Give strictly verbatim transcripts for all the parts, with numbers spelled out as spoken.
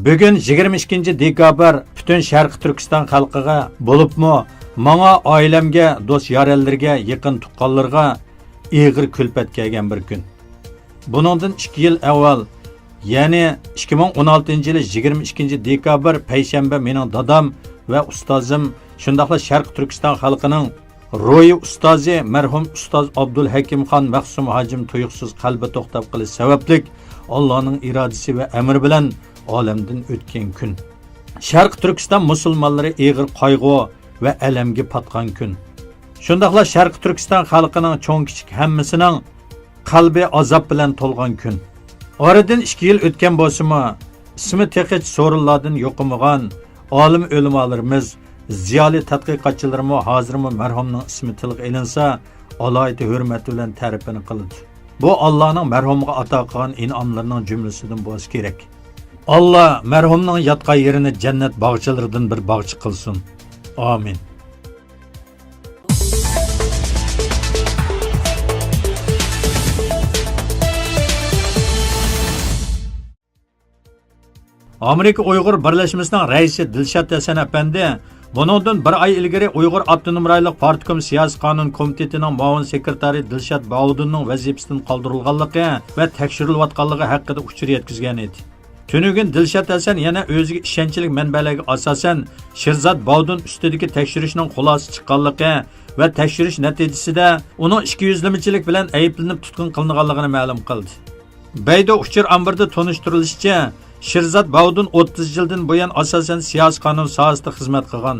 بۈگۈن يىگىرمە ئىككىنچى دېكابىر پۈتۈن شەرقىي تۈركىستان خەلقىگە، بولۇپمۇ ماڭا، ئائىلەمگە، دوست-يارەنلىرىگە، يېقىن تۇغقانلىرىغا ئېغىر كۈلپەت كەلگەن بىر كۈن. بۇنىڭدىن ئىككى يىل ئەۋۋەل، يەنى ئىككى مىڭ ئون ئالتىنچى يىلى يىگىرمە ئىككىنچى دېكابىر پەيشەنبە مېنىڭ دادام ۋە ئۇستازىم، شۇنداقلا شەرقىي تۈركىستان خەلقىنىڭ روھىي ئۇستازى مەرھۇم ئۇستاز ئابدۇلھەكىمخان مەخسۇم ھاجىم تۇيۇقسىز قەلبى توختاپ قېلىش سەۋەبلىك، ئاللانىڭ ئىرادىسى ۋە ئەمرى بىلەن ئالەمدىن ئۆتكەن كۈن. شەرقىي تۈركىستان مۇسۇلمانلىرى ئېغىر قايغۇ ۋە ئەلەمگە پاتقان كۈن. شۇنداقلا شەرقىي تۈركىستان خەلقىنىڭ چوڭ-كىچىك ھەممىسىنىڭ قەلبى ئازاب بىلەن تولغان كۈن. ئارىدىن ئىككى يىل ئۆتكەن بولسىمۇ، ئىسمى تېخىچە سورۇنلاردىن يوقىمىغان ئالىم ئۆلىمالىرىمىز، زىيالىي تەتقىقاتچىلىرىمۇ ھازىرمۇ مەرھۇمنىڭ ئىسمى تىلغا ئېلىنسا، ئالاھىدە ھۆرمەت بىلەن تەرىپىنى قىلىدۇ. بۇ ئاللانىڭ مەرھۇمغا ئاتا قىلغان ئىنئاملىرىنىڭ جۈملىسىدىن بولسا كېرەك. ئاللا مەرھۇمنىڭ ياتقان يېرىنى جەننەت باغچىلىرىدىن بىر باغچە قىلسۇن. ئامىن. ئامېرىكا ئۇيغۇر بىرلەشمىسىنىڭ رەئىسى دىلشات ھەسەن ئەپەندى بۇنىڭدىن بىر ئاي ئىلگىرى ئۇيغۇر ئاپتونوم رايونلۇق پارتكوم سىياسىي قانۇن كومىتېتىنىڭ مۇئاۋىن سېكرېتارى دىلشات باۋۇدۇننىڭ ۋەزىپىسىدىن قالدۇرۇلغانلىقى ۋە تەكشۈرۈلۈۋاتقانلىقى ھەققىدە ئۇچۇر يەتكۈزگەن ئىدى. تۈنۈگۈن دىلشات ھەسەن يەنە ئۆزىگە ئىشەنچلىك مەنبەلەرگە ئاساسەن، شىرزات باۋۇدۇن ئۈستىدىكى تەكشۈرۈشنىڭ خۇلاسىسى چىققانلىقى ۋە تەكشۈرۈش نەتىجىسىدە ئۇنىڭ ئىككى يۈزلىمىچىلىك بىلەن ئەيىبلىنىپ تۇتقۇن قىلىنغانلىقىنى مەلۇم قىلدى. بەيدۇ ئۇچۇر ئامبىرىدا تونۇشتۇرۇلۇشىچە، شىرزات باۋۇدۇن ئوتتۇز يىلدىن بۇيان ئاساسەن سىياسىي قانۇن ساھەسىدە خىزمەت قىلغان.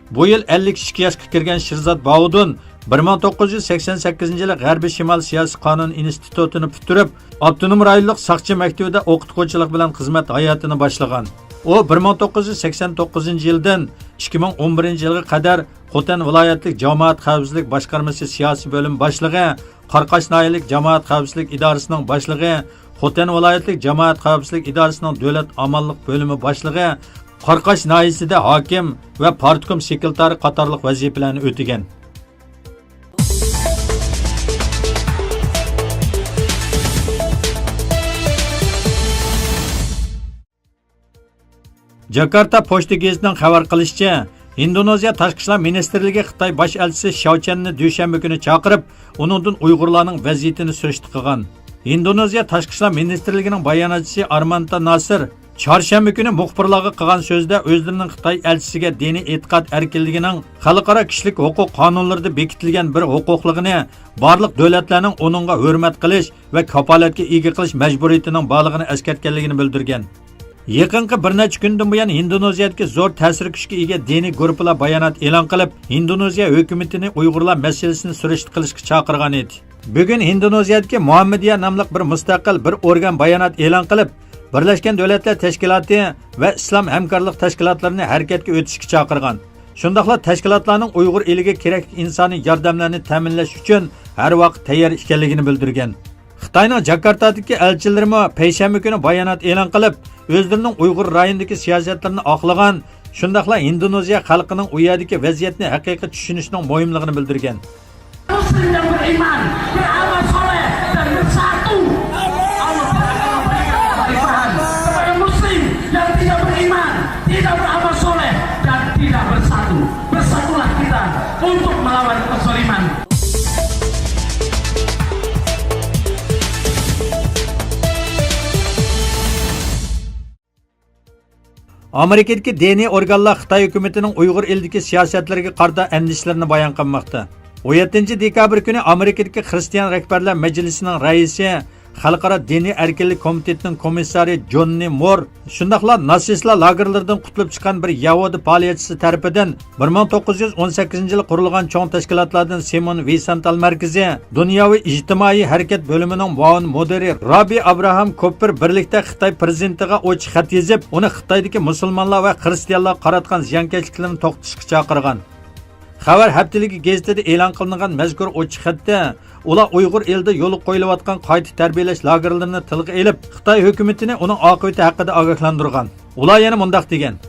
بۇ يىل ئەللىك ئىككى ياشقا كىرگەن شىرزات باۋۇدۇن بىر مىڭ توققۇز يۈز سەكسەن سەككىزىنچى يىلى غەربىي شىمال سىياسىي قانۇن ئىنستىتۇتىنى پۈتتۈرۈپ، ئاپتونوم رايونلۇق ساقچى مەكتىۋىدە ئوقۇتقۇچىلىق بىلەن خىزمەت ھاياتىنى باشلىغان. ئۇ بىر مىڭ توققۇز يۈز سەكسەن توققۇزىنچى يىلدىن ئىككى مىڭ ئون بىرىنچى يىلغا قەدەر خوتەن ۋىلايەتلىك جامائەت خەۋپسىزلىك باشقارمىسى سىياسىي بۆلۈم باشلىقى، قاراقاش ناھىيەلىك جامائەت خەۋپسىزلىك ئىدارىسىنىڭ باشلىقى، خوتەن ۋىلايەتلىك جامائەت خەۋپسىزلىك ئىدارىسىنىڭ دۆلەت ئامانلىق بۆلۈمى باشلىقى، قاراقاش ناھىيەسىدە ھاكىم ۋە پارتكوم سېكرېتارى قاتارلىق ۋەزىپىلەرنى ئۆتىگەن. جاكارتا پوچتا گېزىتىنىڭ خەۋەر قىلىشىچە، ھىندونېزىيە تاشقى ئىشلار مىنىستىرلىكى خىتاي باش ئەلچىسى شياۋچەننى دۈشەنبە كۈنى چاقىرىپ، ئۇنىڭدىن ئۇيغۇرلارنىڭ ۋەزىيىتىنى سۈرۈشتە قىلغان. ھىندونېزىيە تاشقى ئىشلار مىنىستىرلىكىنىڭ باياناتچىسى ئارمانتا ناسىر چارشەنبە كۈنى مۇخبىرلارغا قىلغان سۆزىدە، ئۆزلىرىنىڭ خىتاي ئەلچىسىگە دىنىي ئېتىقاد ئەركىنلىكىنىڭ خەلقئارا كىشىلىك ھوقۇق قانۇنلىرىدا بېكىتىلگەن بىر ھوقۇقلۇقىنى بارلىق دۆلەتلەرنىڭ ئۇنىڭغا ھۆرمەت قىلىش ۋە كاپالەتكە ئىگە قىلىش مەجبۇرىيىتىنىڭ بارلىقىنى ئەسكەرتكەنلىكىنى بىلدۈرگەن. يېقىنقى بىر نەچچە كۈندىن بۇيان ھىندونېزىيەدىكى زور تەسىر كۈچكە ئىگە دىنىي گۇرۇپپىلار بايانات ئېلان قىلىپ، ھىندونېزىيە ھۆكۈمىتىنى ئۇيغۇرلار مەسىلىسىنى سۈرۈشتە قىلىشقا چاقىرغان ئىدى. بۈگۈن ھىندونېزىيەدىكى مۇھاممىدىيە ناملىق بىر مۇستەقىل بىر ئورگان بايانات ئېلان قىلىپ، بىرلەشكەن دۆلەتلەر تەشكىلاتى ۋە ئىسلام ھەمكارلىق تەشكىلاتلىرىنى ھەرىكەتكە ئۆتۈشكە چاقىرغان. شۇنداقلا تەشكىلاتلارنىڭ ئۇيغۇر ئېلىگە كېرەكلىك ئىنسانىي ياردەملەرنى تەمىنلەش ئۈچۈن ھەر ۋاقىت تەييار ئىكەنلىكىنى بىلدۈرگەن. خىتاينىڭ جاكارتادىكى ئەلچىلىرىمۇ پەيشەنبە كۈنى بايانات ئېلان قىلىپ، ئۆزلىرىنىڭ ئۇيغۇر رايونىدىكى سىياسەتلىرىنى ئاقلىغان، شۇنداقلا ھىندونېزىيە خەلقىنىڭ ئۇ يەردىكى ۋەزىيەتنى ھەقىقىي چۈشىنىشىنىڭ مۇھىملىقىنى بىلدۈرگەن. Muslim yang beriman, beramal soleh, dan bersatu. Allah Taala memberikan kekhilafan kepada Muslim yang tidak beriman, tidak beramal soleh, dan tidak bersatu. Bersatulah kita untuk melawan kezaliman. ئامېرىكىدىكى دىنىي ئورگانلار خىتاي ھۆكۈمىتىنىڭ ئۇيغۇر ئېلىدىكى سىياسەتلىرىگە قارىتا ئەندىشىلىرىنى بايان قىلماقتا. ئون يەتتىنچى دېكابىر كۈنى ئامېرىكىدىكى خىرىستىيان رەھبەرلەر مەجلىسىنىڭ رەئىسى، خەلقئارا دىنىي ئەركىنلىك كومىتېتىنىڭ كومىسسارى جوننى مور، شۇنداقلا ناتسىستلار لاگېرلىرىدىن قۇتۇلۇپ چىققان بىر يەھۇدىي پائالىيەتچىسى تەرىپىدىن بىر مىڭ توققۇز يۈز ئون سەككىزىنچى يىلى قۇرۇلغان چوڭ تەشكىلاتلاردىن سىمون ۋىيسېنتال مەركىزى دۇنياۋى ئىجتىمائىي ھەرىكەت بۆلۈمىنىڭ مۇئاۋىن مۇدىرى رابى ئابراھام كوپپېر بىرلىكتە خىتاي پىرېزىدېنتىغا ئوچۇق خەت يېزىپ، ئۇنى خىتايدىكى مۇسۇلمانلار ۋە خىرىستىيانلارغا قاراتقان زىيانكەشلىكلىرىنى توختىتىشقا چاقىرغان. خەۋەر ھەپتىلىكى گېزىتىدە ئېلان قىلىنغان مەزكۇر ئوچۇق خەتتە، ئۇلار ئۇيغۇر ئېلىدە يولغا قويۇلۇۋاتقان قايتا تەربىيەلەش لاگېرلىرىنى تىلغا ئېلىپ، خىتاي ھۆكۈمىتىنى ئۇنىڭ ئاقىۋىتى ھەققىدە ئاگاھلاندۇرغان. ئۇلار يەنە مۇنداق دېگەن: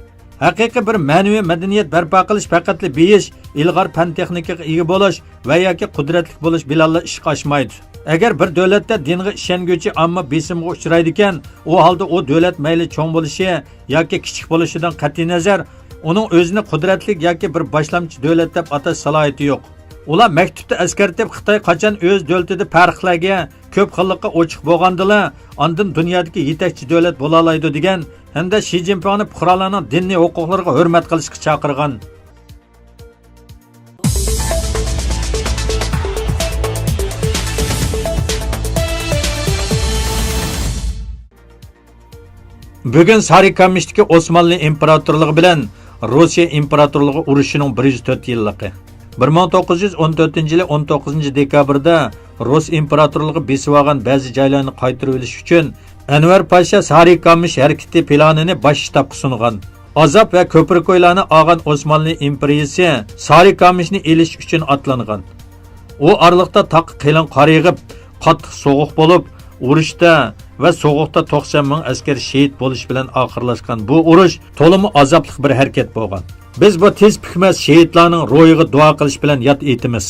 ھەقىقىي بىر مەنىۋى مەدەنىيەت بەرپا قىلىش پەقەتلا بېيىش، ئىلغار پەن-تېخنىكىغا ئىگە بولۇش ۋە ياكى قۇدرەتلىك بولۇش بىلەنلا ئىشقا ئاشمايدۇ. ئەگەر بىر دۆلەتتە دىنغا ئىشەنگۈچى ئامما بېسىمغا ئۇچرايدىكەن، ئۇ ھالدا ئۇ دۆلەت مەيلى چوڭ بولۇشى ياكى كىچىك بولۇشىدىن قەتئىينەزەر، ئۇنىڭ ئۆزىنى قۇدرەتلىك ياكى بىر باشلامچى دۆلەت دەپ ئاتاش سالاھىيىتى يوق. ئۇلار مەكتۇپتا ئەسكەرتىپ، خىتاي قاچان ئۆز دۆلىتىدە پەرقلەرگە، كۆپ خىللىققا ئوچۇق بولغاندىلا، ئاندىن دۇنيادىكى يېتەكچى دۆلەت بولالايدۇ دېگەن ھەمدە شى جىنپىڭنى پۇقرالارنىڭ دىنىي ھوقۇقلىرىغا ھۆرمەت قىلىشقا چاقىرغان. بۈگۈن سارى كامىشتىكى ئوسمانلى ئىمپېراتورلۇقى بىلەن روسىيە ئىمپېراتورلۇقى ئۇرۇشىنىڭ بىر يۈز تۆت يىللىقى. بىر مىڭ توققۇز يۈز ئون تۆتىنچى يىلى ئون توققۇزىنچى دېكابىردا رۇس ئىمپېراتورلۇقى بېسىۋالغان بەزى جايلارنى قايتۇرۇۋېلىش ئۈچۈن، ئەنۋەر پاشا سارى كامىش ھەرىكىتى پىلانىنى باش شتابقا سۇنغان. ئازاب ۋە كۆپرىكويلارنى ئالغان ئوسمانلى ئىمپېرىيىسى سارى كامىشنى ئېلىش ئۈچۈن ئاتلانغان. ئۇ ئارىلىقتا تاغقا قېلىن قار يېغىپ، قاتتىق سوغۇق بولۇپ، ئۇرۇشتا ۋە سوغۇقتا توقسان مىڭ ئەسكەر شېھىت بولۇش بىلەن ئاخىرلاشقان بۇ ئۇرۇش تولىمۇ ئازابلىق بىر ھەرىكەت بولغان. بىز بۇ تېز پۈكمەس شېھىتلارنىڭ روھىغا دۇئا قىلىش بىلەن ياد ئېتىمىز.